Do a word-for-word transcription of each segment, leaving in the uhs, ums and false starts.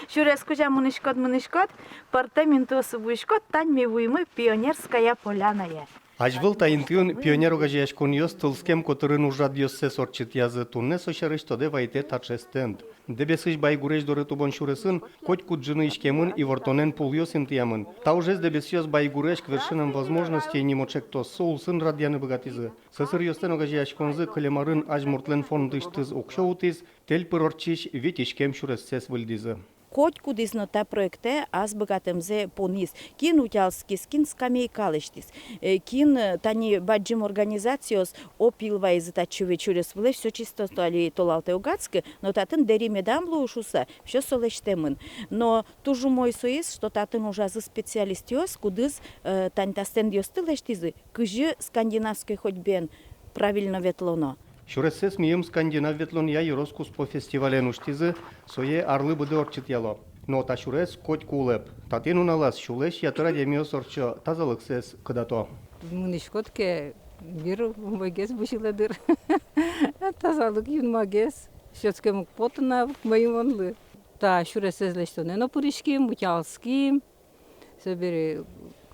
Сюрес кузя мынӥськод, мынӥськод, пӧртэм интыосы вуиськод, тань ми вуимы Пионерская Полянае. Азьвыл та интыын пионер огазеяськонъёс тылскем котырын ужрадъёссэс ортчытъязы. Туннэ со сярысь тодэ вайытэ таӵе стенд. Дэбесысь Байгурезь доры тубон сюресын котькуд ӝыны иськемын, ивортонэн пулъёс интыямын. Та ужез дэбесъёс Байгурезь «К вершинам возможностей» нимо ӵектоссы улсын радъяны быгатӥзы. Сӧсыръёслэн огазеяськонзы кылем арын азьмуртлэн фондысьтыз уксё утӥз, тэль пыр ортчись вить иськем сюрессэс выльдӥзы. Котькудӥз но та проектэ ас быгатэмзэ понӥз. Кин утялтӥз, кин скамейка лэсьтӥз, э, кин, э, тани бадӟым организациос опил вайизы татчы ведь сюрес вылэ, всё чисто, то али толалтэ уг адскы, но татын дэри медам луы шуыса, всё со лэсьтэмын. Но туж умой соиз, что татын ужазы специалистъёс, кудӥз, э, тани та стендъёсты лэсьтӥзы, кызьы скандинавской ходьбаен правильно ветлоно. Сюрессэс мийым скандинав ветлонъя ёрос куспо фестивален усьтӥзы, сое арлы быдэ ортчытъяло. Но та сюрес котьку улэп. Татын нуналаз сюлэсь ятыр адямиос ортчо, тазалыксэс кыдато. Мынӥськод ке, вир умойгес бызьылэ дыр. Тазалык юнмагес. Сётскем уг поты на мӧйымонлы. Та сюресэз лэсьтонэ но пыриським, утялтӥським. Собере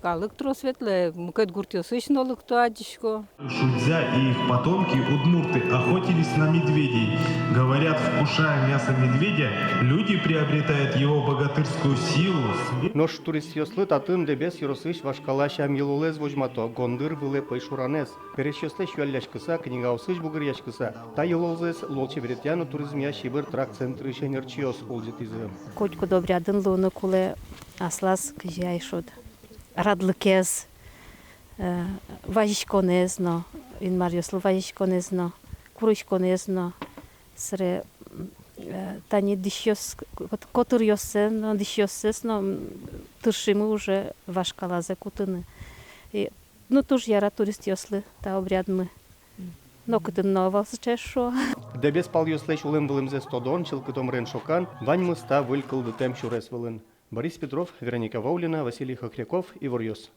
калык трос ветлэ, мукет гуртъёсысь но лыкто, адӟисько. Шудзя и их потомки, удмурты, охотились на медведей. Говорят, вкушая мясо медведя, люди приобретают его богатырскую силу, смелость. Нош туристъёслы татын Дэбес ёросысь вашкала сям-йылолэз возьмато, гондыр вылэ пӧйшуранэз. Пересьёслэсь юалляськыса, книгаосысь бугыръяськыса, та йылолзэс лулчеберетъя но туризмъя Сибирь тракт центрысь ӧнерчиос улӟытӥзы. Котькуд обрядын луыны кулэ аслаз, кызьы ай шуод, радлыкез, э, вазиськонэз но, инмаръёслы вазиськонэз но, куриськонэз но, сыре, э, тани дӥсьёс, кот-, котыръёссэ но, дӥсьёссэс но, м, тыршимы уже вашкалазэ кутыны. И, ну, туж яра туристъёслы та обрядмы. Нокытын но ӧвӧл сыӵе, шуо. Дэбес палъёслэсь улэм-вылэмзэс тодон, чылкыт омырен шокан — ваньмыз та выль кылдытэм сюрес вылын. Борис Петров, Вероника Ваулина, Василий Хохряков, «Иворъёс».